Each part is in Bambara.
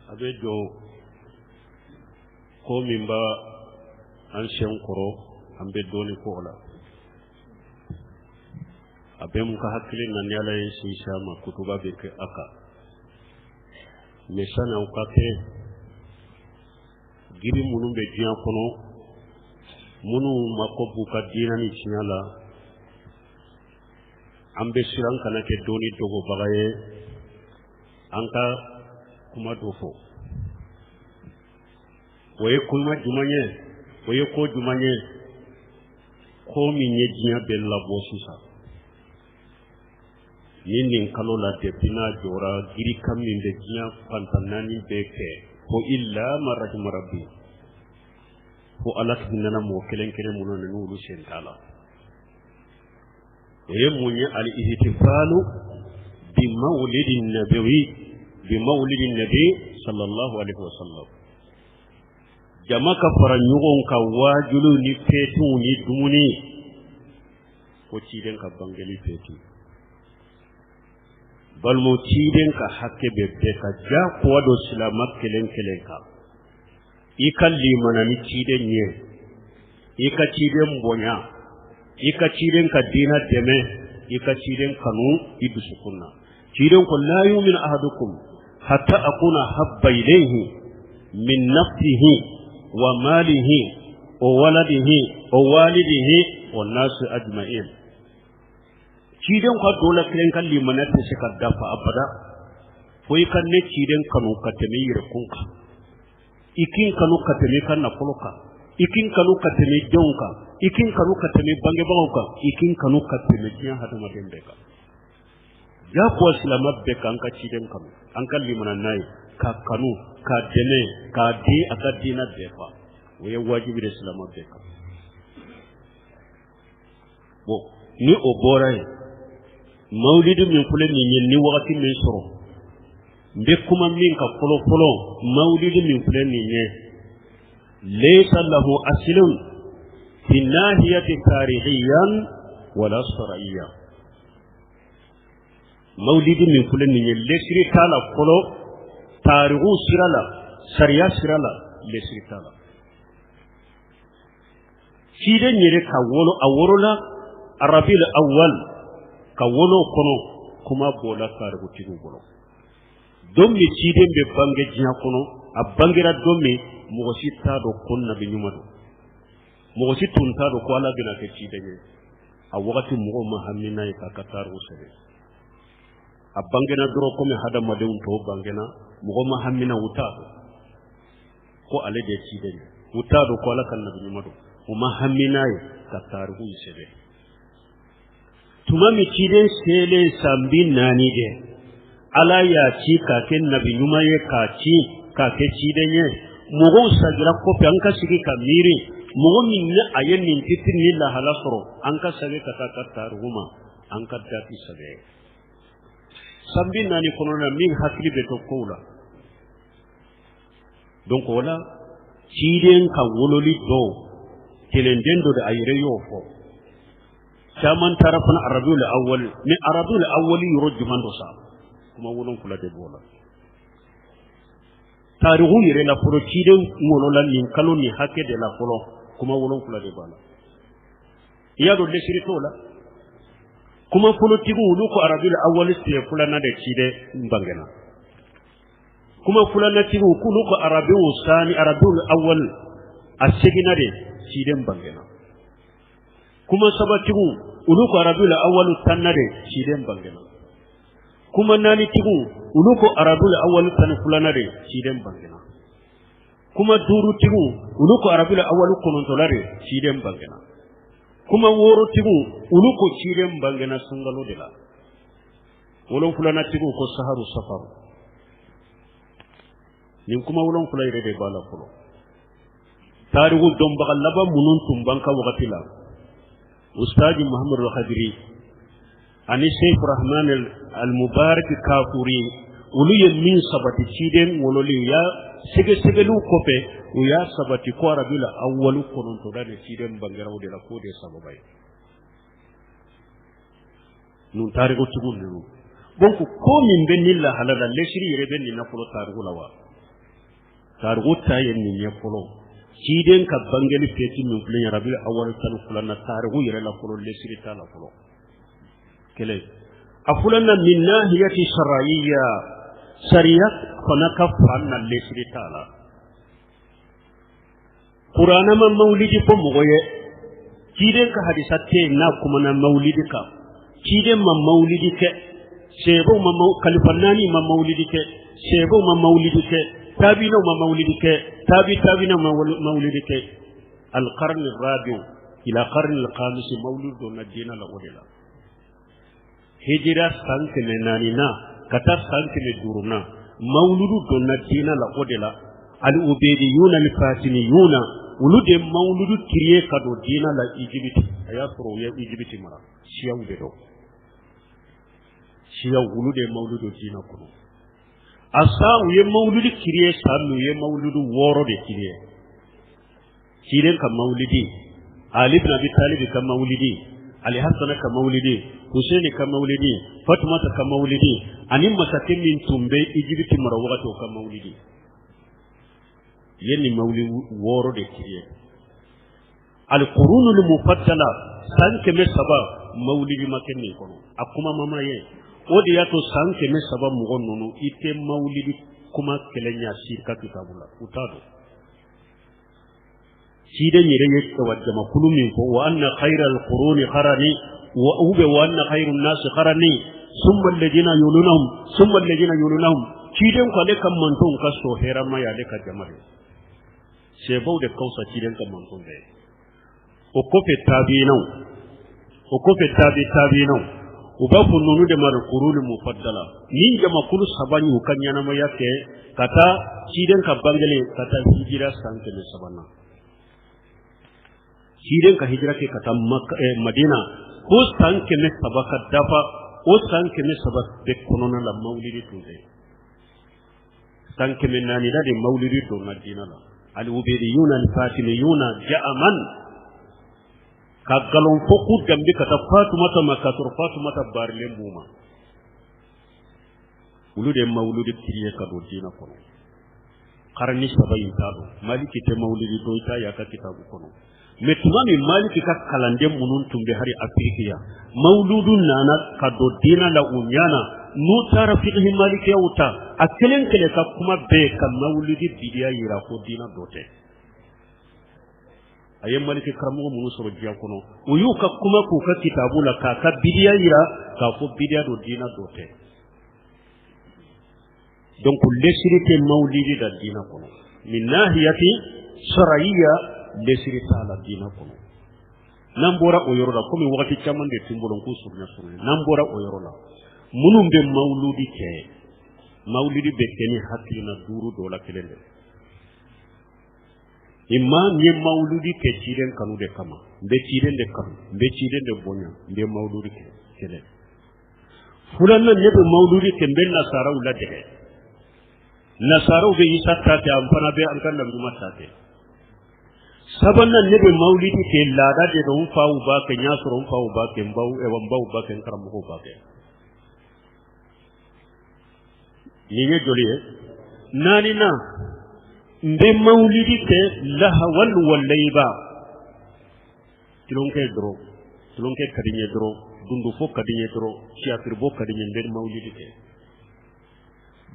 A bɛ jɔ ko min b'a an sen kɔrɔ, an bɛ dɔɔni fɔ o la. A bɛ mun ka hakili na, ni Ala ye si s'a ma, kutuba bɛ kɛ a kan. Mɛ sani aw ka kɛ, giri minnu bɛ diɲɛ kɔnɔ, minnu mako b'u ka diinɛ ni tiɲɛ la, an bɛ siran kana kɛ dɔɔni dogobaga ye. An ka kuma dɔ fɔ, o ye kuma jumɛn ye? O ye ko jumɛn ye? Ko min ye diɲɛ bɛɛ labɔ sisan ni nin kalo la, depuis n'a jɔra, girikan min bɛ diɲɛ fantan naani bɛɛ fɛ, fo illa man rahima rabbi, fo Ala hinɛna mɔgɔ kelen kelen minnu na, n'olu sen t'a la. O ye mun ye? Al ihtifalu bi mawlidi nabawi, bi mawlidi nabi sallallahu alaihi wasallam. Jama ka fara ɲɔgɔn kan, waajulu ni fɛtiw ni dumuni, ko ciden ka bangeli fɛti. Balimaw, ciden ka hakɛ bɛ bɛɛ ka diyagoya don silama kelen kelen kan. I ka limana ni ciden ye, i ka ciden bonya, i ka ciden ka diina dɛmɛ, i ka ciden kanu i dusukun na. Ciden ko: la yu'minu ahadukum hatta akuna habba ilayhi min nafsihi wa malihi wa waladihi wa walidihi wa nasi ajma'in. Ciden ka dɔ la kelen ka limaniya tɛ se ka dafa abada, fo i ka ne ciden kanu ka tɛmɛ i yɛrɛ kun kan, i k'i kanu ka tɛmɛ i ka nafolo kan, i k'i kanu ka tɛmɛ i denw kan, i k'i kanu ka tɛmɛ i bangebagaw kan, i k'i kanu ka tɛmɛ diɲɛ hadamaden bɛɛ kan. Diyagoya silamɛ bɛɛ kan, an ka ciden kanu, an ka limana n'a ye, k'a kanu, k'a dɛmɛ, k'a di a ka diinɛ bɛɛ fa. O ye wajibi de silamɛ bɛɛ kan. Bon, ni o bɔra yen, mawulidi min filɛ nin ye, ni wagati min sɔrɔ, n bɛ kuma min kan fɔlɔ fɔlɔ, mawulidi min filɛ nin ye, laysa lahu aslun fi nahiyati tarihiyan wala shar'iyya. Mawulidi min filɛ nin ye, lesiri t'a la fɔlɔ, tarihu sira la, sariya sira la, lesiri t'a la. Ciden yɛrɛ ka wolo, a wolola arabil awwal, ka wolo kɔnɔ, kuma b'o la tarikutigiw bolo. Don min ciden bɛ bange diɲɛ kɔnɔ, a bangera don min, mɔgɔ si t'a dɔn ko nabi ɲuman don, mɔgɔ si tun t'a dɔn ko Ala bɛna kɛ ciden ye. A wagati mɔgɔw ma hami n'a ye k'a ka tariku sɛbɛn. A bangena dɔrɔn komi hadamadenw tɔw bangena, mɔgɔ ma hami na, u t'a dɔn ko ale de ye ciden ye, u t'a dɔn ko Ala ka nabi ɲuman don, u ma hami n'a ye ka tariku sɛbɛn. Tuma min ciden selen san 40 de, Ala y'a ci k'a kɛ nabi ɲuman ye, k'a ci k'a kɛ ciden ye. Mɔgɔw sagira kɔfɛ, an ka sigi ka miiri, mɔgɔ min ni a ye nin titiri ni lahala sɔrɔ, an ka sɛbɛn ka taa ka tariku ma, an ka dati sɛbɛn. San 40 kɔnɔna na, min hakili bɛ to kow la. Donc o la, ciden ka wololi dɔw kelenden dɔ de, a yɛrɛ y'o fɔ. Caman taara fana arabiul awwal, mais arabiul awwal yɔrɔ jumɛn dɔ sa, kuma wolonfila de b'o la tarihu yɛrɛ la fɔlɔ. Ciden wolola nin kalo nin hakɛ de la fɔlɔ, kuma wolonfila de b'a la. I y'a dɔn lesiri t'o la. Kuma fɔlɔtigiw, olu ko arabiul awwal tile filanan de ciden bangena. Kuma filanatigiw, k'olu ko arabiul sani, arabiul awwal a seginna de ciden bangena. Kuma sabatigiw, olu ko arabiul awwal tanna de ciden bangena. Kuma naanitigiw, olu ko arabiul awwal 12nan de ciden bangena. Kuma duurutigiw, olu ko arabiul awwal kɔnɔntɔnna de ciden bangena. Kuma wɔɔrɔtigiw, olu ko ciden bangena sunkalo de la. Wolonfilanatigiw ko saharu safaru. Nin kuma wolonfila yɛrɛ de b'a la fɔlɔ. Tariku dɔnbaga laban minnu tun b'an ka wagati la, Ustaji Muhammadu Al-Khadiri ani Sheikh Rahman Al-Mubarak Kafuri, olu ye min sabati ciden wololi, u y'a sɛgɛsɛgɛliw kɔfɛ, u y'a sabati ko arabiul awwal kɔnɔntɔnna de ciden bangera o de la, k'o de ye sababa ye. Ninnu tarikutigiw ninnu, donc ko min bɛ nin lahala la, lesiri yɛrɛ bɛ nin na fɔlɔ tariku la wa. Tariku ta ye nin ye fɔlɔ. Ciden ka bangeli fɛti min filɛ ye rabi awal 12nan, tariku yɛrɛ la fɔlɔ, lesiri t'a la fɔlɔ. Kelen, a filanan, min nahiyati shar'iyya, sariya fana ka fan na, lesiri t'a la. Kuranɛ ma mawulidi fɔ mɔgɔ ye, ciden ka hadisa tɛ yen n'a kumana mawulidi kan. Ciden ma mawulidi kɛ, seebaw ma, kalifa naani ma mawulidi kɛ, seebaw ma mawulidi kɛ, taabinaw ma mawulidi kɛ, taabi taabinaw ma mawulidi kɛ. Alqarni rabiu ila qarni alkhamisi, mawulidi donna diinɛ la o de la. Hijira san 400 na ka taa san 500na, mawuludu donna diinɛ la o de la. Al ubediyuna al fatimiyuna, olu de mawuludu créer ka don diinɛ la Ijibiti. A y'a sɔrɔ u ye Ijibiti mara, siyaw de don, siyaw, olu de ye mawuludu diinɛ kɔnɔ. A san u ye mawuludu créer, san min u ye mawuludu wɔɔrɔ de créer: ciden ka mawulidi, Ali bin Abi Talib ka mawulidi, Ali Hasana ka mawulidi, Hussein ka mawulidi, Fatumata ka mawulidi, ani masakɛ min tun bɛ Ijibiti mara wagati, o ka mawulidi. Ye nin mawulidi wɔɔrɔ de créer. Alqurunul mufaddala, san 300, mawulidi ma kɛ nin kɔnɔ, a kuma mama ye. O de y'a to san 300 mɔgɔ ninnu, i tɛ mawulidi kuma kɛlɛ ɲɛ si ka kitabu la, u t'a dɔn. Ciden yɛrɛ ye wa jamakulu min fɔ, wa anna khayra alquruni qarani, wa u bɛ wa anna khayru nasi qarani, summa alladhina yulunahum, summa alladhina yulunahum. Ciden ko ale ka mantonw ka sɔn hɛrɛma ye ale ka jama de sɛbaw de ka fisa ciden ka manton bɛɛ ye. O kɔfɛ tabiinaw, o kɔfɛ tabi tabiinaw, u b'a fɔ ninnu de ma quruni mufaddala. Nin jamakulu saba y'u ka ɲɛnamaya kɛ ka taa ciden ka bangelen ka taa hijira san 300nan. Ciden ka hijira kɛ ka taa Madina ko san 300 ka dafa, o san 300 bɛɛ kɔnɔna la, mawulidi tun tɛ. San 400 la de mawulidi donna diinɛ la. Al-ubediyuna al-fatimiyuna ja'aman ka nkalon fɔ k'u danbe ka taa Fatumata ma, k'a sɔrɔ Fatumata barilen b'u ma. Olu de ye mawuludi créer ka don diinɛ kɔnɔ. Karani saba in t'a dɔn, Maliki tɛ mawulidi dɔn, i t'a ye a ka kitabu kɔnɔ. Mais tuma min Maliki ka kalanden minnu tun bɛ hali Afiriki yan, mawuludu nana ka don diinɛ la u ɲana. N'u taara fikihi malikiyaw ta, a kelen kelen ka kuma bɛɛ ka mawuludi bidiya yira ko diinɛ dɔ tɛ. A ye Maliki karamɔgɔ minnu sɔrɔ diɲɛ kɔnɔ, u y'u ka kuma k'u ka kitabu la k'a ka bidiya yira k'a fɔ bidiya don, diinɛ dɔ tɛ. Donc lesiri tɛ mawulidi da diinɛ kɔnɔ. Min nahiyati shar'iyya, lesiri t'a la diinɛ kɔnɔ. N'an bɔra o yɔrɔ la, komi wagati caman de tun bolo k'u surunya surunya, n'an bɔra o yɔrɔ la, minnu bɛ mawuludi kɛ, mawulidi bɛ kɛ ni hakilina duuru dɔ la kelen de. Imma n ye mawuludi kɛ ciden kanu de kama, n bɛ ciden de kanu, n bɛ ciden de bonya, n bɛ mawuludi kɛ, kelen. Filanan, ne bɛ mawuludi kɛ, n bɛ nasaraw ladege. Nasaraw bɛ Isa ta kɛ, an fana bɛ an ka nabiɲuman ta kɛ. Sabanan, ne bɛ mawulidi kɛ, laada de don, n faw b'a kɛ, n y'a sɔrɔ n faw b'a kɛ, n baw b'a kɛ, n karamɔgɔw b'a kɛ. Nin ye joli ye? Naaninan, n bɛ mawulidi kɛ lahawan wa layiba, tulonkɛ dɔrɔn, tulonkɛ ka di n ye dɔrɔn, dundofɔ ka di n ye dɔrɔn, théâtre bɔ ka di n ye, n bɛ mawulidi kɛ.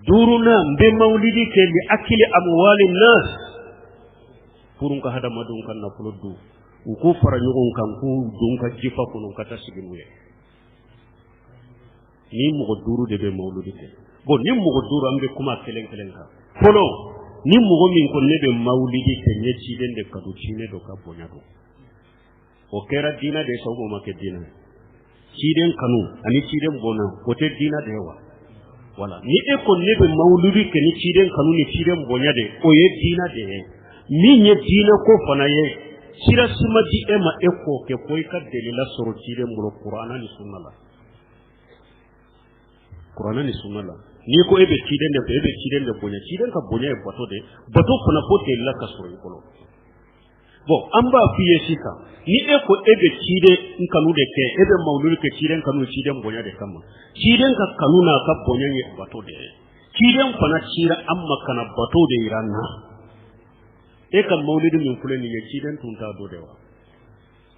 Duurunan, n bɛ mawulidi kɛ li akili amwali nas, pour n ka hadamadenw ka nafolo dun, u k'u fara ɲɔgɔn kan k'u don ka jifa kɔnɔ ka taa sigi n'u ye. Ni mɔgɔ duuru de bɛ mawuludi kɛ. Bon, ni mɔgɔ duuru, an bɛ kuma kelen kelen kan fɔlɔ. Ni mɔgɔ min ko ne bɛ mawulidi kɛ, n ye ciden de kanu, ciden dɔ ka bonya don, o kɛra diinɛ de ye sa, o ma kɛ diinɛ ye? Ciden kanu ani ciden bonya, o tɛ diinɛ de ye wa? Wala ni e ko ne bɛ mawuludi kɛ ni ciden kanu ni ciden bonya de, o ye diinɛ de ye. Min ye diinɛ ko fana ye, sira si ma di e ma e k'o kɛ fo i ka delila sɔrɔ ciden bolo Kuranɛ ni sunna la. Kuranɛ ni sunna la, n'i ko e bɛ ciden de fɛ, e bɛ ciden de bonya, ciden ka bonya ye bato de, bato fana fo delila ka sɔrɔ i bolo. Bon, an b'a f'i ye sisan, ni e ko e bɛ ciden kanu de kɛ, e bɛ mawuludi kɛ ciden kanu, ciden bonya de kama, ciden ka kanu n'a ka bonya ye bato de ye. Ciden fana cira an ma ka na bato de yira an na. E ka mawulidi min filɛ nin ye, ciden tun t'a dɔn de wa?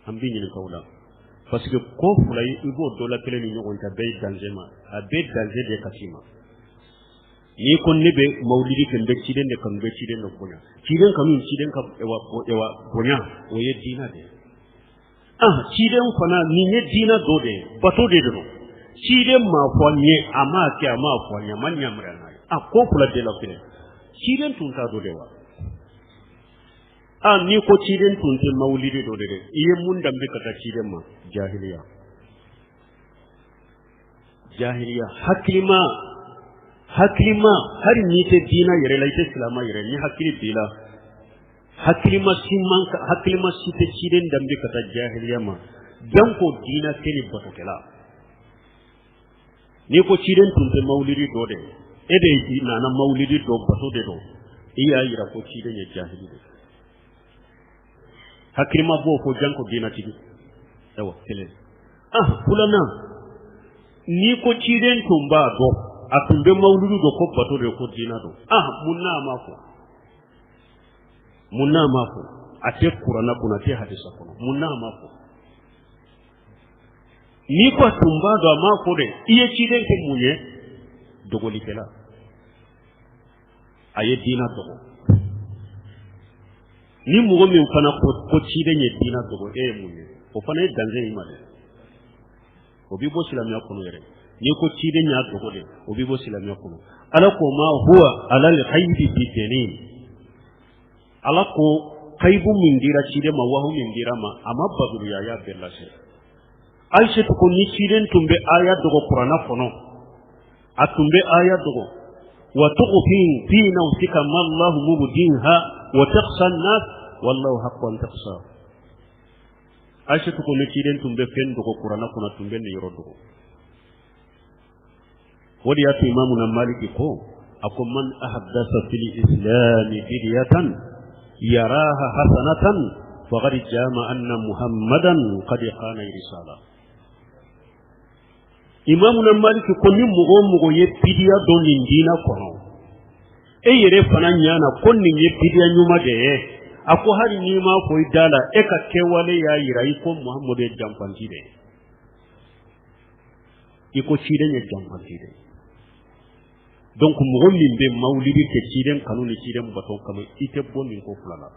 An b'i ɲininka o la, parce que ko fila ye, i b'o dɔ la kelen ni ɲɔgɔn cɛ, a bɛɛ ye danger ma, a bɛɛ danger de ka s'i ma. N'i ko ne bɛ mawulidi kɛ, n bɛ ciden de kanu, n bɛ ciden de bonya, ciden kanu, ciden ka ewa bonya, o ye diina de ye. Ah, ciden fana, nin ye diina dɔ de ye, bato de don. Ciden m'a fɔ an ye, a m'a kɛ, a m'a fɔ an ye, a ma yamaruya n'a ye. A ko fila de la kelen, ciden tun t'a dɔn de wa? Ah, n'i ko ciden tun tɛ mawulidi dɔn de dɛ, i ye mun danbe ka taa ciden ma? Jahiliya, jahiliya. Hakilima, hakilima, hali n'i tɛ diina yɛrɛ la, i tɛ silama yɛrɛ, ni hakili b'i la, hakilima si man hakilima si tɛ ciden danbe ka taa jahiliya ma, janko diina kɛ ni batokɛla. N'i ko ciden tun tɛ mawulidi dɔn de, e de nana mawulidi dɔn, bato de don, i y'a yira ko ciden ye jahili de. Hakilima b'o fɔ, janko diinatigi. Ayiwa, kelen. Ah, filanan, n'i ko ciden tun b'a dɔn, a tun bɛ mawuludu dɔn ko bato de, ko diina don, ah, mun n'a ma fɔ? Mun n'a ma fɔ? A tɛ kuranna kɔnɔ, a tɛ hadisa kɔnɔ, mun n'a ma fɔ? N'i ko a tun b'a dɔn, a m'a fɔ de, i ye ciden kɛ mun ye? Dogolikɛla. A ye diina dogo. Ni mɔgɔ min fana ko ko ciden ye diina dogo, e ye mun ye? O fana ye danger i ma dɛ, o b'i bɔ silamɛya kɔnɔ yɛrɛ. N'i ko ciden y'a dogo de, o b'i bɔ silamɛya kɔnɔ. Ala ko ma huwa alal ghaibi bi danin. Ala ko kayibu min dira ciden ma, wahu min dira ma, a ma baduruya, a y'a bɛɛ lase. Ayisatu ko ni ciden tun bɛ aya dogo kuranna kɔnɔ, a tun bɛ aya dogo, wa tukhfi fi nafsika ma Allahu mubdiha wa takhsha an-nas wallahu haqqu an takhsha. Ayisatu ko ni ciden tun bɛ fɛn dogo kuranna kɔnɔ, a tun bɛ nin yɔrɔ dogo. O de y'a to imamuna Maliki ko, a ko man ahdasa fil islami bidiyatan yaraha hasanatan faqad jama anna muhammadan qad khana risala. Imamuna Maliki ko ni mɔgɔ o mɔgɔ ye bidiya dɔn nin diina kɔnɔ, e yɛrɛ fana ɲana ko nin ye bidiya ɲuman de ye, a ko hali n'i m'a fɔ i da la, e ka kɛwale y'a yira i ko Muhammadu ye janfanti de ye, i ko ciden ye janfanti de ye. Donc mɔgɔ min bɛ mawulidi kɛ ciden kanu ni ciden bato kama, i tɛ bɔ nin ko fila la.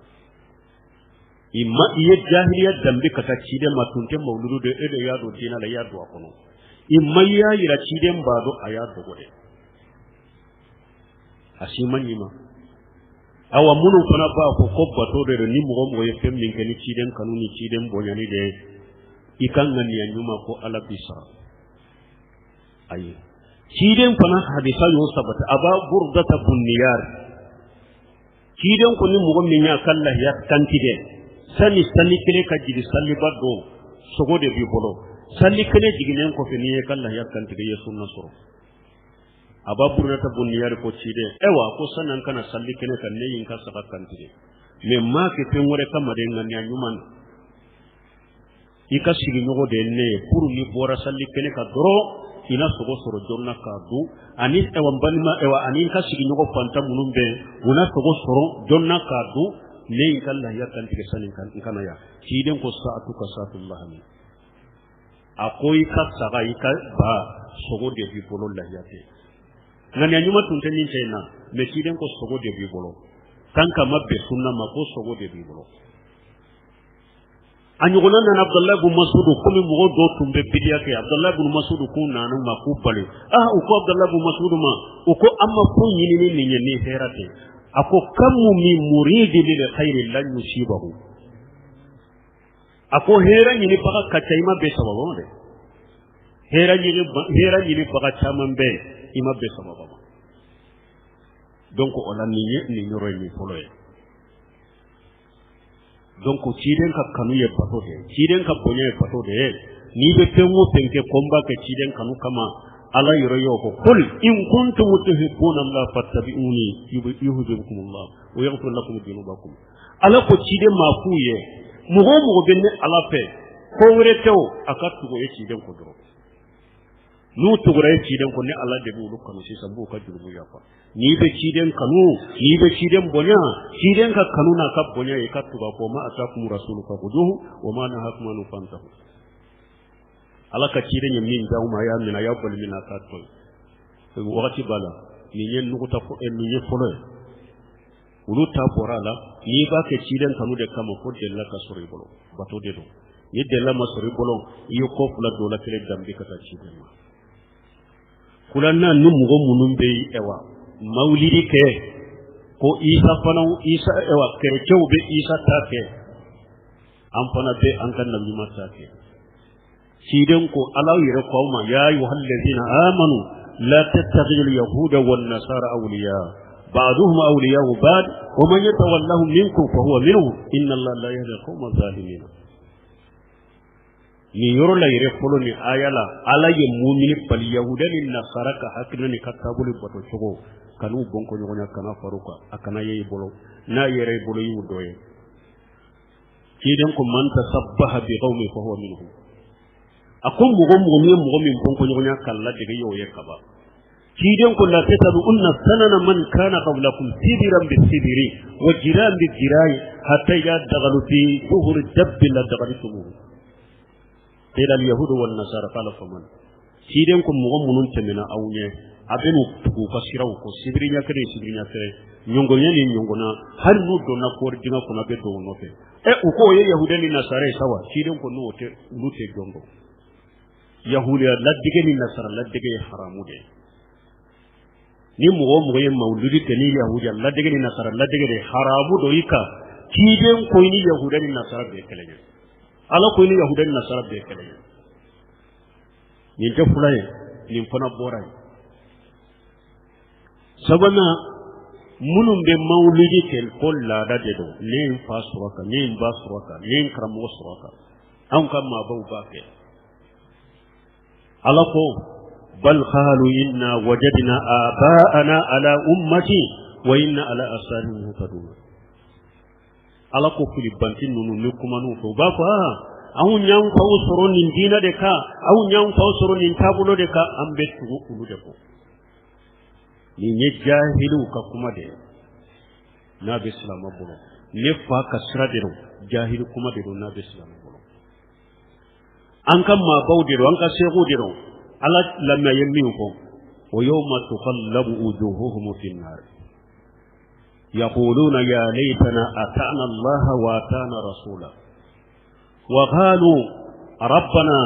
I ma i ye jahiliya danbe ka taa ciden ma, tun tɛ mawuludu de, e de y'a don diinɛ la, i y'a don a kɔnɔ. I ma i y'a yira ciden b'a dɔn, a y'a dogo de, a si ma ɲi ma. Awa, minnu fana b'a fɔ ko bato de don, ni mɔgɔ mɔgɔ ye fɛn min kɛ ni ciden kanu ni ciden bonyani de ye, i ka ŋaniya ɲuman ko Ala b'i sara. Ayi, ciden fana hadisa y'o sabati. Aba Burdata bun Niyar, ciden ko ni mɔgɔ min y'a ka lahiya kantigɛ sani sali kelen ka jigin, saliba don, sogo de b'i bolo, sali kelen jiginnen kɔfɛ, n'i ye ka lahiya kantigɛ, i ye sunna sɔrɔ. Aba Burdata bun Niyar ko ciden, ayiwa, ko sani an kana sali kɛnɛ kan, ne ye n ka saga kantigɛ, mais n m'a kɛ fɛn wɛrɛ kama de, ŋaniya ɲuman na, i ka sigiɲɔgɔn de ye ne ye, pour ni bɔra sali kɛnɛ kan dɔrɔn, i na sogo sɔrɔ joona k'a dun, ani ɛwa n balima, ɛwa ani n ka sigiɲɔgɔn fantan minnu bɛ yen, u na sogo sɔrɔ joona k'a dun, ne ye n ka lahiya kantigɛ sani n kana yan. Ciden ko saatuka saatu lahami, a ko i ka saga, i ka ba sogo de b'i bolo, lahiya tɛ. Ŋaniya ɲuman tun tɛ nin cɛ in na, mais ciden ko sogo de b'i bolo, tant qu'a ma bɛn sunna ma, ko sogo de b'i bolo. A ɲɔgɔnna nana Abudulayi bun Masudu, komi mɔgɔ dɔw tun bɛ bidiya kɛ, Abudulayi bun Masudu k'u nana ma k'u bali. Ah, u ko Abudulayi bun Masudu ma, u ko an ma ko ɲini ni nin ye ni hɛrɛ tɛ. A ko kamu min muridi lil khayri lan yusibahu. A ko hɛrɛ ɲinibaga ka ca, i ma bɛn sababa ma dɛ. Hɛrɛ ɲinibaga caman bɛ yen, i ma bɛn sababa ma. Donc o la, nin ye nin yɔrɔ ye, nin fɔlɔ ye. Donc ciden ka kanu ye bato de ye, ciden ka bonya ye bato de ye. N'i bɛ fɛn o fɛn kɛ ko n b'a kɛ ciden kanu kama, Ala yɛrɛ y'o fɔ, qul in kuntum tuhibbuna Allah fattabi'uni yuhibbukum Allah wa yaghfir lakum dhunubakum. Ala ko ciden ma f'u ye, mɔgɔ o mɔgɔ bɛ ne Ala fɛ, ko wɛrɛ tɛ o, a ka tugu e ciden kɔ dɔrɔn. N'u tugura e ciden kɔ, ne Ala de b'olu kanu sisan, n b'u ka jurumu yafa. N'i bɛ ciden kanu, n'i bɛ ciden bonya, ciden ka kanu n'a ka bonya ye i ka tugu a kɔ. Ma atakum rasulu fakhuduhu wa ma nahakum anhu fantahu. Ala ka ciden ye min d'aw ma, a y'a minɛ, a y'a bali min na, a k'a to yen. Wagati b'a la, nin ye nuguta nin ye fɔlɔ ye. Olu ta bɔra a la. N'i b'a kɛ ciden kanu de kama, fo delila ka sɔrɔ i bolo, bato de don. Ni delila ma sɔrɔ i bolo, i ye ko fila dɔ la kelen danbe ka taa ciden ma. Filanan, ni mɔgɔ minnu bɛ yen, ɛwa, mawulidi kɛ ko Isa fana, Isa, ɛwa, kerecɛnw bɛ Isa ta kɛ, an fana bɛ an ka nabiɲuman ta kɛ. Ciden ko, Ala yɛrɛ ko aw ma: ya ayyuhal ladina amanu la tattakhidul yahuda wan nasara awliya ba'duhum awliya'u ba'd wa man yatawallahum minkum fa huwa minhum inna Allaha la yahdi al-qawma adh-dhalimin. Nin yɔrɔ la yɛrɛ fɔlɔ, nin aya la, Ala ye mumini bali yahuda ni nasara ka hakilina ni ka taabolo bato cogo kan'u bɔnkɔ ɲɔgɔn ɲɛ, kana far'u kan, a kana ye i bolo. N'a yɛrɛ i bolo, i y'u dɔ ye. Ciden ko: man tasabbaha bi qawmin fa huwa minhum. A ko mɔgɔ mɔgɔ min ye mɔgɔ min bɔnkɔ ɲɔgɔn ɲɛ k'a ladege, y'o ye kaban. Ciden ko: la tattabi'unna sanana man kana qablakum sibiran bi sibiri wa jiran bi jirai hatta idha daghalu fi juhuri dabbi la daghaltumuhu qila al yahudu wan nasara qala faman. Ciden ko mɔgɔ minnu tɛmɛna aw ɲɛ, a bɛ n'u tugu u ka siraw kɔ, sibiri ɲɛ kelen, sibiri ɲɛ kelen, ɲɔngɔnya ni ɲɔngɔnna, hali n'u donna kɔɔri dingɛ kɔnɔ, a bɛ don u nɔfɛ. Ɛ, u ko o ye yahuda ni nasara ye sa wa? Ciden ko n'o tɛ, olu tɛ jɔn dɔn. Yahudiya ladege ni nasara ladege ye haramu de ye. Ni mɔgɔ o mɔgɔ ye mawuludi kɛ ni yahudiya ladege ni nasara ladege de ye, haramu don i kan. Ciden ko i ni yahudiya ni nasara bɛɛ kelen ye. Ala ko i ni yahudiya ni nasara bɛɛ kelen ye. Nin tɛ fila ye, nin fana bɔra yen. Sabanan, minnu bɛ mawuludi kɛ ko laada de don, ne ye n fa sɔrɔ a kan, ne ye n ba sɔrɔ a kan, ne ye n karamɔgɔ sɔrɔ a kan, anw ka maabaw b'a kɛ. Ala ko: bal qalu inna wajadna aba'ana ala ummati wa inna ala asarihim muhtadun. Ala ko filibanti ninnu, ni kuman'u fɛ, u b'a fɔ: aa, anw y'an faw sɔrɔ nin diinɛ de kan, anw y'an faw sɔrɔ nin taabolo de kan, an bɛ tugu olu de kɔ. Nin ye jahiliw ka kuma de ye. N'a bɛ silamɛ bolo, ne fa ka sira de don, jahili kuma de don. N'a bɛ silamɛ bolo, an ka maabaw de don, an ka sekuw de don. Ala lamɛn ye min fɔ: wa yawma tuqallabu wujuhuhum fi nnar yaquluna ya laytana ata'na allaha wa ata'na rasula wa qalu rabbana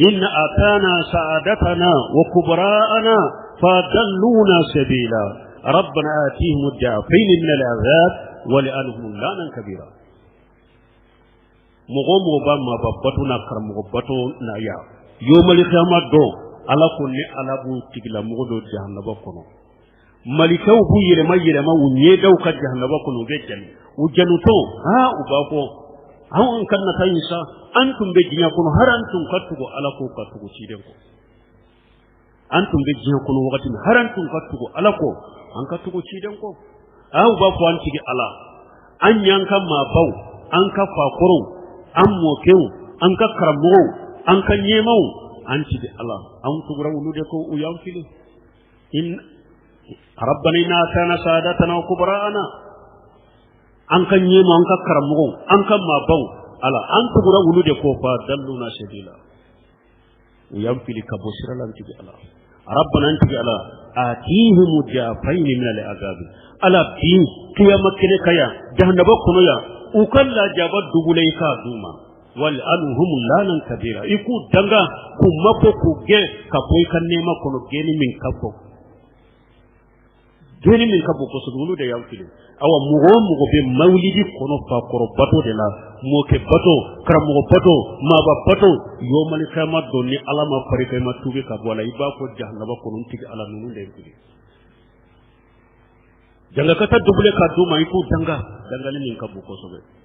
inna atana sa'adatana wa kubra'ana fadalluna sabila rabbana atihim ad-da'fayn min al-'adhab wa la'anhum la'nan kabira. Mɔgɔ mɔgɔ b'a maaba bato n'a karamɔgɔ bato na ya yomali kiyama don, Ala ko ne Ala b'u tigilamɔgɔ don jahanaba kɔnɔ. Malikaw b'u yɛlɛma yɛlɛma u ɲɛdaw ka jahanaba kɔnɔ, u bɛ jani, u janutɔ, aa, u b'a fɔ: anw ka nata in sa, an tun bɛ diɲɛ kɔnɔ, hali an tun ka tugu Ala ko, ka tugu ciden kɔ. An tun bɛ diɲɛ kɔnɔ wagati min, hali an tun ka tugu Ala kɔ, an ka tugu ciden kɔ. Aa, u b'a fɔ: an tigi Ala, an y'an ka maabaw, an ka fakɔrɔw, an mɔkɛw, an ka karamɔgɔw, an ka ɲɛmaw, an tigi Ala, an tugura olu de ko, u y'an fili. In rabbana inna atana sadatana wa kubara'ana, an ka ɲɛma, an ka karamɔgɔw, an ka maabaw, Ala, an tugura olu de ko, fa dalluna sabila, u y'an fili ka bɔ sira la. An tigi Ala, rabbana, an tigi Ala, atihim da'fayni min al-azabi. Ala, bi kiyama kɛnɛ ka yan, jahanaba kɔnɔ yan, u ka lajaba dugula, i k'a d'u ma. Wal anhum lanan kabira, i k'u danga, k'u mabɔ, k'u gɛn ka bɔ i ka nɛɛma kɔnɔ, gɛnni min ka bon, gɛnni min ka bon kosɛbɛ. Olu de y'an fili. Awa, mɔgɔ o mɔgɔ bɛ mawulidi kɔnɔ, fakɔrɔ bato de la, mɔkɛ bato, karamɔgɔ bato, maaba bato, yomali kiyama don, ni Ala ma fari i ma tuubi ka bɔ a la, i b'a fɔ jahanaba kɔnɔ: n tigi Ala, ninnu de ye fili. Jangakata dubule ka d'u ma, i k'u danga, dangali min ka bon kosɛbɛ.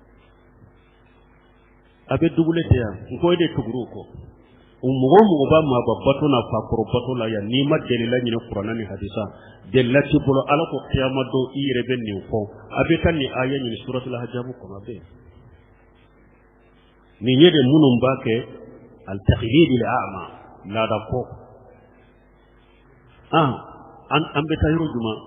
A bɛ dubule tɛ yan, n ko e de tugur'u kɔ. O mɔgɔ o mɔgɔ b'a maaba bato n'a fakɔrɔ bato la yan, n'i ma delila ɲini kuranɛ ni hadisa, delila t'i bolo. Ala ko kiyama don, i yɛrɛ bɛ nin fɔ. A bɛ taa nin aya ɲini suratul hajabu kɔnɔ, a bɛ yen. Nin ye de minnu b'a kɛ al-taqlid al-a'ma, laada kɔ. An bɛ taa yɔrɔ jumɛn?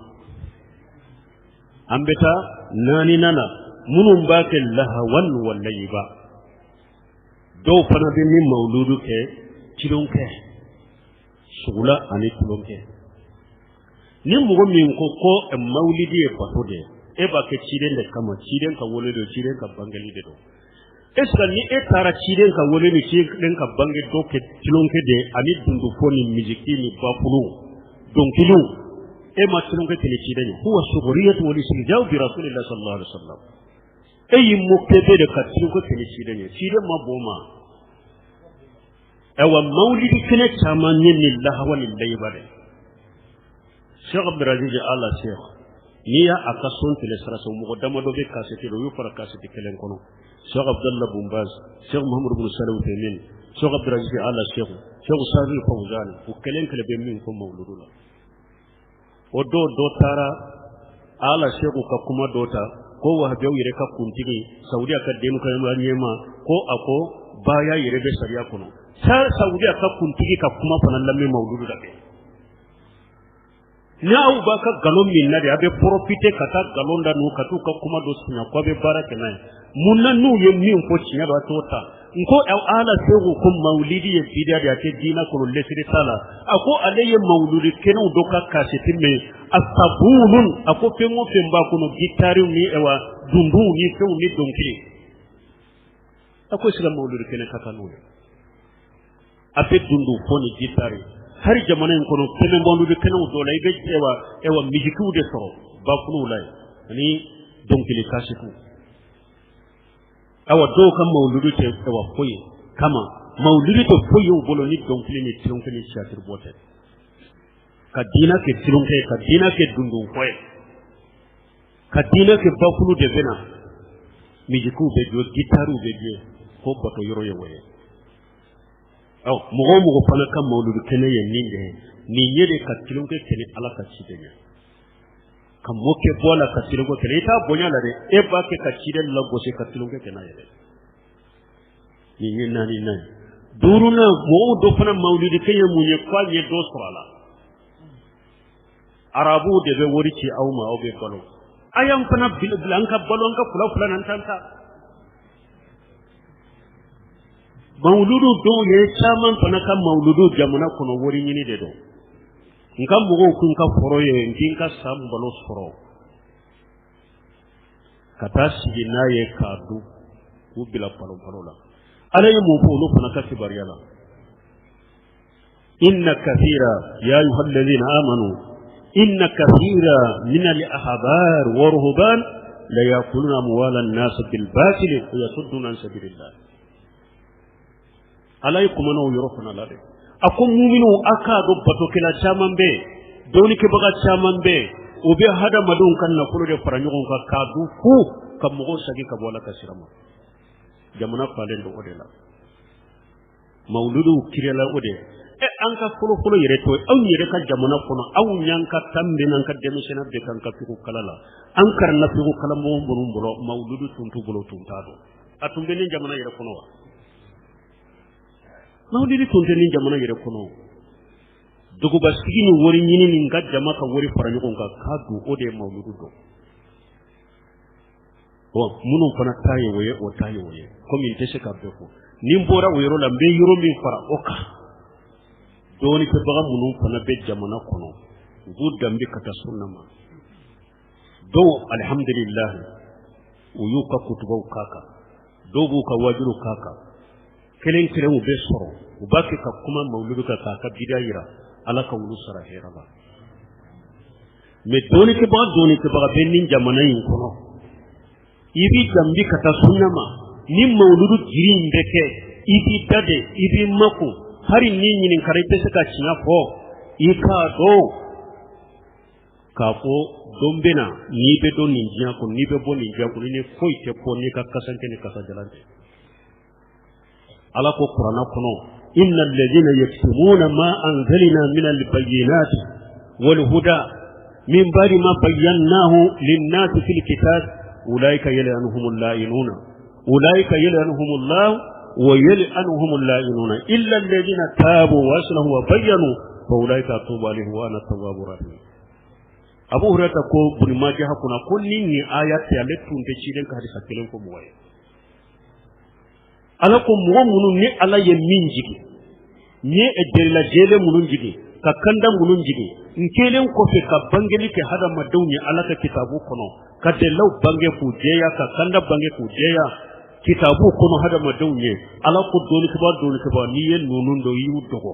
An bɛ taa naaninan na, minnu b'a kɛ lahawan wa layiba. Dɔw fana bɛ ni mawuludu kɛ tulonkɛ, sugula ani tulonkɛ. Ni mɔgɔ min ko ko mawulidi ye bato de ye, e b'a kɛ ciden de kama, ciden ka wele don, ciden ka bangeli de don. Est ce que ni e taara ciden ka wele ni ciden ka bange dɔ kɛ tulonkɛ de ye, ani dundufɔ ni misiki ni bafulu dɔnkiliw, e ma tulonkɛ kɛ ni ciden ye? Huwa sughuriyatu wal istihza'u bi rasulillah sallallahu alaihi wasallam. E y'i moquer de ka tulonkɛ kɛ ni ciden ye, ciden ma bɔ o ma. Ayiwa, mawulidi kɛnɛ caman ye ni lahawa ni layiba de. Cheikh Abdulaziz Ala Cheikh, n'i y'a a ka son télécharger, mɔgɔ damadɔ bɛ kasɛti la, u y'u fara kasɛti kelen kɔnɔ. Cheikh Abdallah Bun Baz, Cheikh Muhammad bin Salih Uthaymeen, Cheikh Abdulaziz Ala Cheikh, Cheikh Salih Fawzan, u kelen kelen bɛ min fɔ mawuludu la. O dɔw dɔ taara Ala Cheikh ka kuma dɔ ta ko wahabiyaw yɛrɛ ka kuntigi Saudiya ka denmisɛnninya ɲɛmaa ko a ko baya yɛrɛ bɛ sariya kɔnɔ. Saudiya ka kuntigi ka kuma fana lamɛn mawuludu la kɛ. Ni aw b'a ka nkalon min na de, a bɛ profiter ka taa nkalon da n'u ka t'u ka kuma dɔ sunya ko a bɛ baara kɛ n'a ye. Mun na n'u ye min fɔ tiɲɛ don, a t'o ta? N ko Ala Seku ko mawulidi ye bidiya de ye, a tɛ diinɛ kɔnɔ, lesiri t'a la. A ko ale ye mawuludi kɛnɛw dɔ ka kasɛti mɛn, a sabulun, a ko fɛn o fɛn b'a kɔnɔ, gitariw ni ɛwa dunduw ni fɛnw ni dɔnkili. A ko sika mawuludi kɛnɛ ka kan n'o ye, a bɛ dundu fɔ ni gitari. Hari jamana in kɔnɔ kɛnɛ mawuludi kɛnɛw dɔ la, i bɛ ɛwa misikiw de sɔrɔ bafuluw la yen ani dɔnkili kasɛtiw. Awa, dɔw ka mawuludu tɛ ɛwa foyi kama, mawuludu tɛ foyi y'u bolo ni dɔnkili ni tulonkɛ ni théâtre bɔ tɛ. Ka diinɛ kɛ tulonkɛ ye, ka diinɛ kɛ dundunfɔ ye, ka diinɛ kɛ bafulu de bɛ na, misikiw bɛ jɔ, gitariw bɛ jɔ, ko bato yɔrɔ ye o ye. Ɔ mɔgɔ o mɔgɔ fana ka mawuludu kɛnɛ ye nin de ye, nin ye de ka tulonkɛ kɛ ni Ala ka ciden ye, ka mɔkɛ bɔ a la ka tulonkɛ kɛ, i t'a bonya la dɛ, e b'a kɛ ka ciden lagosi ka tulonkɛ kɛ n'a ye dɛ. Nin ye naaninan ye. Duurunan, mɔgɔw dɔ fana mawuludi kɛ ye mun ye? K'a ye dɔ sɔrɔ a la. Arabuw de bɛ wari ci aw ma, aw bɛ balo, a y'an fana bila an ka balo, an ka fila fila n'an tan ta. Mawuludu dɔw ye caman fana ka mawuludu jamana kɔnɔ wari ɲini de don. N ka mɔgɔw kun ka foro ye, n k'i ka san balo sɔrɔ ka taa sigi n'a ye k'a dun, k'u bila palon palon la. Ala ye mun fɔ olu fana ka kibaruya la? Inna kathira, ya ayuha alladhina amanu, inna kathira min al-ahbar wa ruhban la yakuluna amwala an-nas bil batil wa yasudduna an sabilillah. Ala ye kuma n'o yɔrɔ fana la dɛ. A ko muminw, a k'a dɔn batokɛla caman bɛ yen, dɔnnikɛbaga caman bɛ yen, u bɛ hadamadenw ka nafolo de fara ɲɔgɔn kan k'a dun fu, ka mɔgɔw segin ka bɔ Ala ka sira ma. Jamana falen don o de la, mawuluduw kirila o de. Ɛ, an ka fɔlɔfɔlɔ yɛrɛ to anw yɛrɛ ka jamana kɔnɔ, anw y'an ka tan bɛɛ n'an ka denmisɛnninya bɛɛ k'an ka figu kala la. An karanna figu kalamɔgɔ minnu bolo, mawuludu tun t'u bolo, tun t'a dɔn. A tun bɛ nin jamana yɛrɛ kɔnɔ wa? Mawuludi tun tɛ nin jamana yɛrɛ kɔnɔ. Dugubasigi ni wari ɲini ni ka jama ka wari fara ɲɔgɔn kan k'a dun, o de ye mawuludu dɔn. Bon, minnu fana ta ye o ye, o ta ye o ye. Komi n tɛ se ka bɛɛ fɔ, ni n bɔra o yɔrɔ la, n bɛ yɔrɔ min fara o kan, dɔɔnikɛbaga minnu fana bɛ jamana kɔnɔ, u b'u danbe ka taa sunna ma. Dɔw, alihamudulilahi, u y'u ka kutubaw k'a kan, dɔw b'u ka wajuliw k'a kan, kelen kelenw bɛ sɔrɔ, u b'a kɛ ka kuma mawuludu kan k'a ka bida yira. Ala ka wulu sara hɛrɛ la. Mais dɔɔnikɛbaga bɛ nin jamana in kɔnɔ, i b'i danbe ka taa sunna ma, ni mawuludu jiri in bɛ kɛ, i b'i da de, i b'i makun, hali n'i ɲininkara, i tɛ se ka tiɲɛ fɔ. I k'a dɔn k'a fɔ don bɛ na, n'i bɛ don nin diɲɛ kɔnɔ, n'i bɛ bɔ nin diɲɛ kɔnɔ, ni foyi tɛ fɔ n'i ka kasanke ni kasajalan tɛ. Ala ko kuranna kɔnɔ: inna alladhina yaktumuna ma anzalna min albayyinati wal huda min ba'di ma bayyanahu lin-nasi fil kitab ulaika yal'anuhumul la'inuna ulaika yal'anuhumullahu wa yal'anuhumul la'inuna illa alladhina tabu wa aslahu wa bayyanu. fa ulaika atubu alayhim wa ana tawwabur rahim. Abu Hurairah ko Ibn Majah kunna ko ni nin aya tɛ, ale tun tɛ ciden ka hadisa kelen fɔ mɔgɔ ye. Ala ko mɔgɔ minnu ni Ala ye min jigin, n ye delila jɛlen minnu jigin, ka kanda minnu jigin, n kɛlen kɔfɛ ka bangeli kɛ hadamadenw ye Ala ka kitabu kɔnɔ, ka delilaw bange k'u jɛya, ka kanda bange k'u jɛya kitabu kɔnɔ hadamadenw ye. Ala ko dɔnnikɛbaa dɔnnikɛbaa, n'i ye ninnu dɔn, i y'u dogo.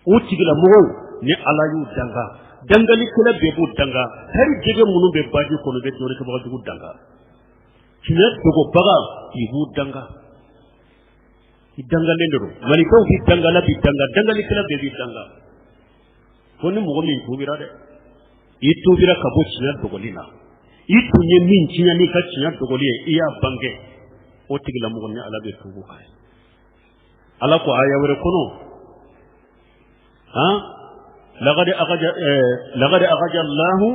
O tigilamɔgɔw ni Ala y'u danga, dangalikɛla bɛɛ b'u danga. Hali jɛgɛ minnu bɛ baji kɔnɔ bɛ dɔnnikɛbaga jugu danga, tiɲɛ dogobaga i b'u danga, i dangalen de don. Malikaw b'i danga, Ala b'i danga, dangalikɛla bɛɛ b'i danga. Fo ni mɔgɔ min tuubira dɛ, i tuubira ka bɔ tiɲɛ dogoli la, i tun ye min tiɲɛ n'i ka tiɲɛ dogoli ye, i y'a bange, o tigilamɔgɔ ni Ala bɛ tuubu k'a ye. Ala ko aya wɛrɛ kɔnɔ, han, laqad akhadha Allahu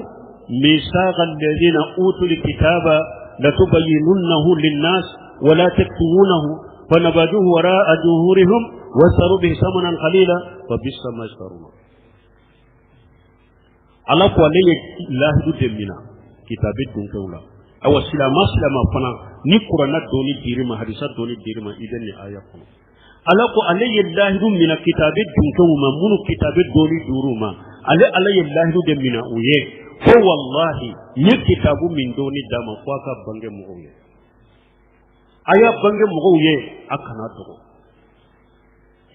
mithaqa alladhina utul kitaba latubayyinunnahu linnas wa la taktumunahu fanabaduhu wara'a zuhurihim wasaru bihi samanan qalila fa bisa ma yashtaruna. Ala ko ale ye lahidu de mina kitabe dunkew la. Awa silama silama fana, ni kuranna dɔɔni dir'i ma, hadisa dɔɔni dir'i ma, i bɛ nin aya kɔnɔ. Ala ko ale ye lahidu mina kitabe dunkew ma, minnu kitabe dɔɔni dir'u ma, ale Ala ye lahidu de mina u ye ko wallahi n ye kitabu min dɔɔni d'a ma, ko a ka bange mɔgɔw ye, a y'a bange mɔgɔw ye, a kana dogo.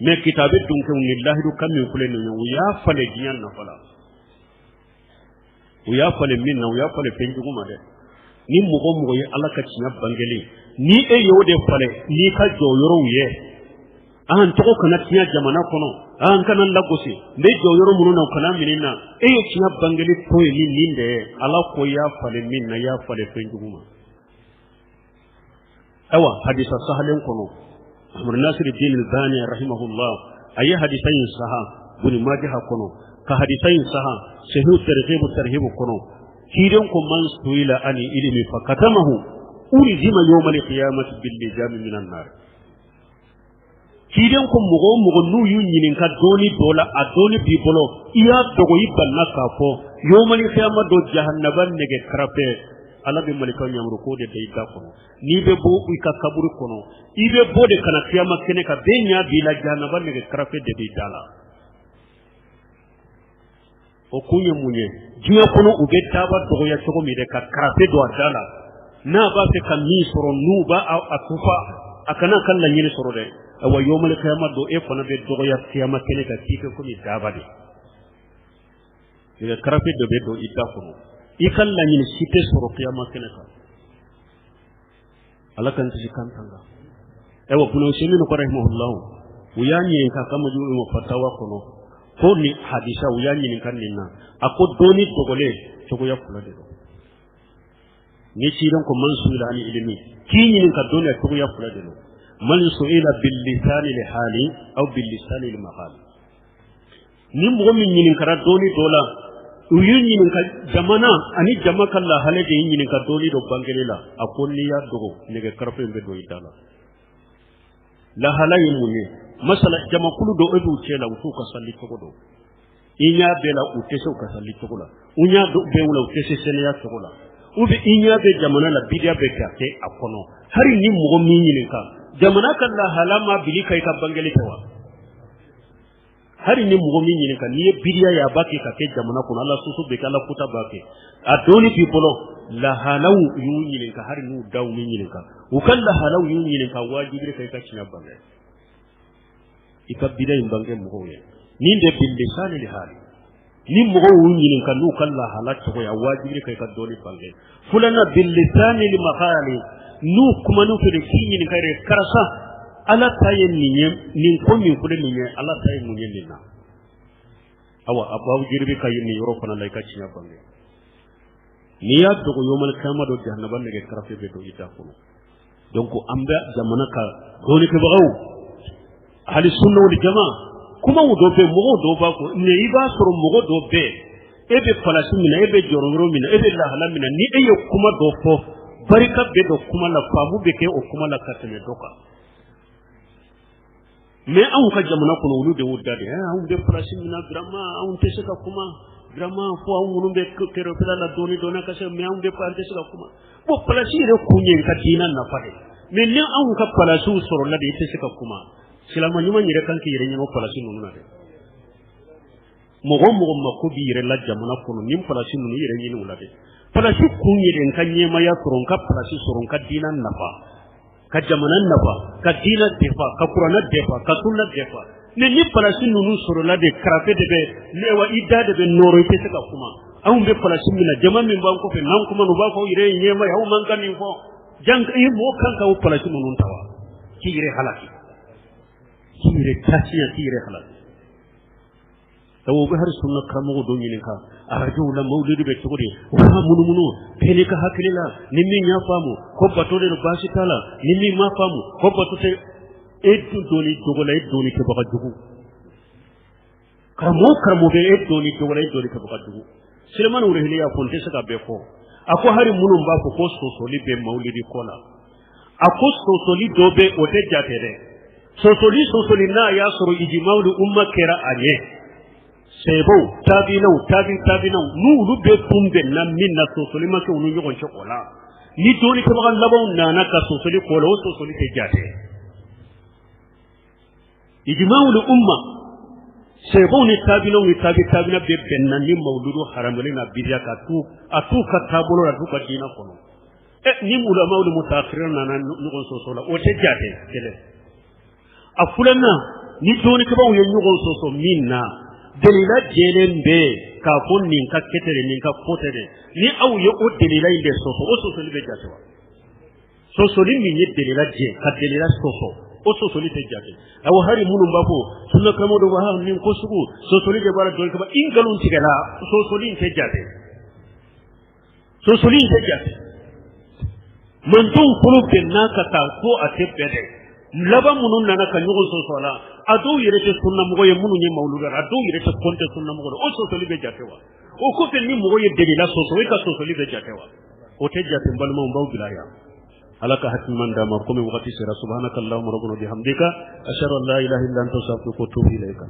Mais kitabe dunkew ni lahidu kan min filɛ nin ye, u y'a falen diɲɛ nafa la, u y'a falen min na, u y'a falen fɛn jugu ma dɛ. Ni mɔgɔ mɔgɔ ye Ala ka tiɲɛ bangeli, ni e y'o de falen n'i ka jɔyɔrɔw ye, an tɔgɔ kana tiɲɛ jamana kɔnɔ, an kana lagosi, n bɛ jɔyɔrɔ minnu na, u kana minɛ n na, e ye tiɲɛ bangeli to yen ni nin de ye, Ala ko i y'a falen min na, i y'a falen fɛn jugu ma. Ayiwa hadisa sahalen kɔnɔ, Muhammad Nasir Din Albani rahimahullah a ye hadisa in saha Ibn Majah kɔnɔ, ka hadisa in saha Sahih Targhib Tarhib kɔnɔ. Ciden ko man suila ani ilmi fa katamahu uljima yawmal qiyamati bil lijami minan nar. Ciden ko mɔgɔ o mɔgɔ n'u y'u ɲininka dɔɔni dɔ la, a dɔɔni b'i bolo, i y'a dogo, i banna k'a fɔ, yawmal qiyama don jahannaba nɛgɛ karafe, Ala bɛ malikaw yamaru k'o de da i da kɔnɔ. N'i bɛ bɔ i ka kaburu kɔnɔ, i bɛ bɔ de ka na kiyama kɛnɛ kan, bɛɛ ɲɛ b'i la, jahannaba nɛgɛ karafe de b'i da la. O kun ye mun ye? Diɲɛ kɔnɔ u bɛ daaba dɔgɔya cogo min dɛ, ka karafe don a da la, n'a b'a fɛ ka min sɔrɔ, n'u b'a a tufa, a kana a ka laɲini sɔrɔ dɛ. Awa yawmal qiyama don, e fana bɛ dɔgɔya kiyama kɛnɛ kan k'i kɛ komi daaba de. Nɛgɛ karafe dɔ bɛ don i da kɔnɔ, i ka laɲini si tɛ sɔrɔ kiyama kɛnɛ kan. Ala k'an kisi k'an tanga. Ayiwa Ibn Usaymin ko rahimahullahu, u y'a ɲininka ka Majmu'u Fatawa kɔnɔ ko ni hadisa, u y'a ɲininka nin na, a ko dɔnni dogolen cogoya fila de don. Ni ciden ko man suila ani ilimi, k'i ɲininka dɔnni a cogoya fila de don. Man suila bil lisani li hali aw bil lisani li maqali. Ni mɔgɔ min ɲininkara dɔnni dɔ la, u y'u ɲininka jamana ani jama ka lahala de y'i ɲininka dɔnni dɔ bangeli la, a ko n'i y'a dogo, nɛgɛ karafe in bɛ don i da la. Lahala ye mun ye? Masala jamakulu dɔ, e b'u cɛ la, u t'u ka sali cogo dɔn, i ɲɛ b'u la, u tɛ se u ka sali cogo la, u ɲɛ b'u la, u tɛ se sɛnɛya cogo la, ou bien i ɲɛ bɛ jamana la, bidiya bɛ ka kɛ a kɔnɔ. Hali ni mɔgɔ min ɲininka jamana ka lahala ma bili ka i ka bangeli kɛ wa? Hali ni mɔgɔ min ɲininka, n'i ye bidiya ye a b'a kɛ ka kɛ jamana kɔnɔ, Ala sɔsɔ bɛ kɛ, Ala kuta b'a kɛ, a dɔnni b'i bolo, lahalaw y'u ɲininka, hali n'u daw m'i ɲininka, u ka lahalaw y'u ɲininka, wajibi ka i ka tiɲɛ bange, i ka bidiya in bange mɔgɔw ye. Nin de bil lisani li hali, ni mɔgɔw y'u ɲininka n'u ka lahala cogo ye, wajibi ka i ka dɔnni bange. Filanan bil lisani li maqali, n'u kuman'u fɛ de k'i ɲininka yɛrɛ, karisa Ala ta ye nin ye, nin ko min filɛ nin ye, Ala ta ye mun ye nin na? Awa a b'aw jiribi ka nin yɔrɔ fana la, i ka tiɲɛ bange. N'i y'a dogo yawmal qiyama don, jahanaba nɛgɛ karafe bɛ don i da kɔnɔ. Donc an bɛ jamana ka dɔnnikɛbagaw, ahli sunna wal jama, kumaw dɔ bɛ, mɔgɔw dɔw b'a fɔ, mais i b'a sɔrɔ mɔgɔ dɔ bɛ, e bɛ palasi min na, e bɛ jɔyɔrɔ min na, e bɛ lahala min na, ni e ye kuma dɔ fɔ, barika bɛ don kuma la, faamu bɛ kɛ o kuma la ka tɛmɛ dɔ kan. Mais anw ka jamana kɔnɔ, olu de y'u da de. Anw bɛ place min na, vraiment anw tɛ se ka kuma, vraiment fo anw minnu bɛ kɛrɛfɛla la dɔɔni dɔɔni ka se, mais anw bɛ, an tɛ se ka kuma. Bon, place yɛrɛ kun ye n ka diinɛ nafa de. Mais ni anw ka placew sɔrɔla de, i tɛ se ka kuma. Silamɛ ɲuman yɛrɛ kan k'i yɛrɛ ɲɛma place ninnu na dɛ. Mɔgɔ o mɔgɔ mako b'i yɛrɛ la jamana kɔnɔ, ni place ninnu, i yɛrɛ ɲini u la dɛ. Place kun ye de n ka ɲɛmaya sɔrɔ, n ka place sɔrɔ, n ka diinɛ nafa, ka jamana nafa, ka diinɛ defa, ka kuranɛ defa, ka sunna defa. Mais ni place ninnu sɔrɔla de, karafe de bɛ ne wa, i da de bɛ nɔrɔ, i tɛ se ka kuma. Anw bɛ place min na, jama min b'an kɔfɛ, n'an kuma, u b'a fɔ aw yɛrɛ ye ɲɛma ye, aw man kan nin fɔ. Jan i mɔgɔ kan ka o place ninnu ta wa k'i yɛrɛ halaki, k'i yɛrɛ tasiya, k'i yɛrɛ halaki. Awɔ, u bɛ hali sunna karamɔgɔ dɔ ɲininka arajow la, mawulidi bɛ cogo di? U b'a munumunu, bɛɛ n'i ka hakili la. Ni min y'a faamu ko bato de don, baasi t'a la. Ni min m'a faamu ko bato tɛ, e dun dɔnni dogo la, e dɔnni kɛbaga jugu. Karamɔgɔ o karamɔgɔ bɛ e dɔnni dogo la, e dɔnni kɛbaga jugu. Selemani Wurehili y'a fɔ, n tɛ se ka bɛɛ fɔ. A ko hali minnu b'a fɔ ko sɔsɔli bɛ mawulidi ko la, a ko sɔsɔli dɔ bɛ, o tɛ jate dɛ. Sɔsɔli sɔsɔli n'a y'a sɔrɔ ijimawuli umma kɛra a ɲɛ, sahabaw, tabinaw, tabi tabinaw, n'olu bɛɛ tun bɛnna min na, sɔsɔli ma kɛ u ni ɲɔgɔn cɛ o la, ni dɔnnikɛbaga labanw nana ka sɔsɔli k'o la, o sɔsɔli tɛ jate. Ijimawuli umma, sahabaw ni tabinaw ni tabi tabina bɛɛ bɛnna ni mawuludu haramuli na bidiya ka tu a t'u ka taabolo la, a t'u ka diinɛ kɔnɔ. Ɛ, ni ulamawuli mutaakhirin nana ɲɔgɔn sɔsɔ la, o tɛ jate. Kelen a filanan, ni dɔnnikɛbaaw ye ɲɔgɔn sɔsɔ min na, delila jɛlen bɛ k'a fɔ nin ka kɛ ten, nin ka ko tɛ dɛ, ni aw ye o delila in de sɔsɔ, o sɔsɔli bɛ jate wa? Sɔsɔli min ye delila jɛ ka delila sɔsɔ, o sɔsɔli tɛ jate. Awɔ, hali minnu b'a fɔ sunna karamɔgɔ dɔw b'a nin ko sugu sɔsɔli de b'a la, dɔnnikɛbaa i nkalon tigɛla, sɔsɔli in tɛ jate, sɔsɔli in tɛ jate. Mantonw fɔlɔ bɛnna ka taa ko a tɛ bɛn dɛ. Laban minnu nana ka ɲɔgɔn sɔsɔ a la, a dɔw yɛrɛ tɛ sunnamɔgɔ ye, minnu ye mawuludu, a dɔw yɛrɛ tɛ kɔntɛ sunnamɔgɔ la, o sɔsɔli bɛ jate wa? O kɔfɛ, ni mɔgɔ ye delila sɔsɔ, e ka sɔsɔli bɛ jate wa? O tɛ jate. N balimaw, n b'aw bila yan. Ala ka hakili d'an ma. Komi wagati sera, subhanaka allahumma rabbana bihamdika, ashhadu an la ilaha illa anta, astaghfiruka wa atubu ilayka.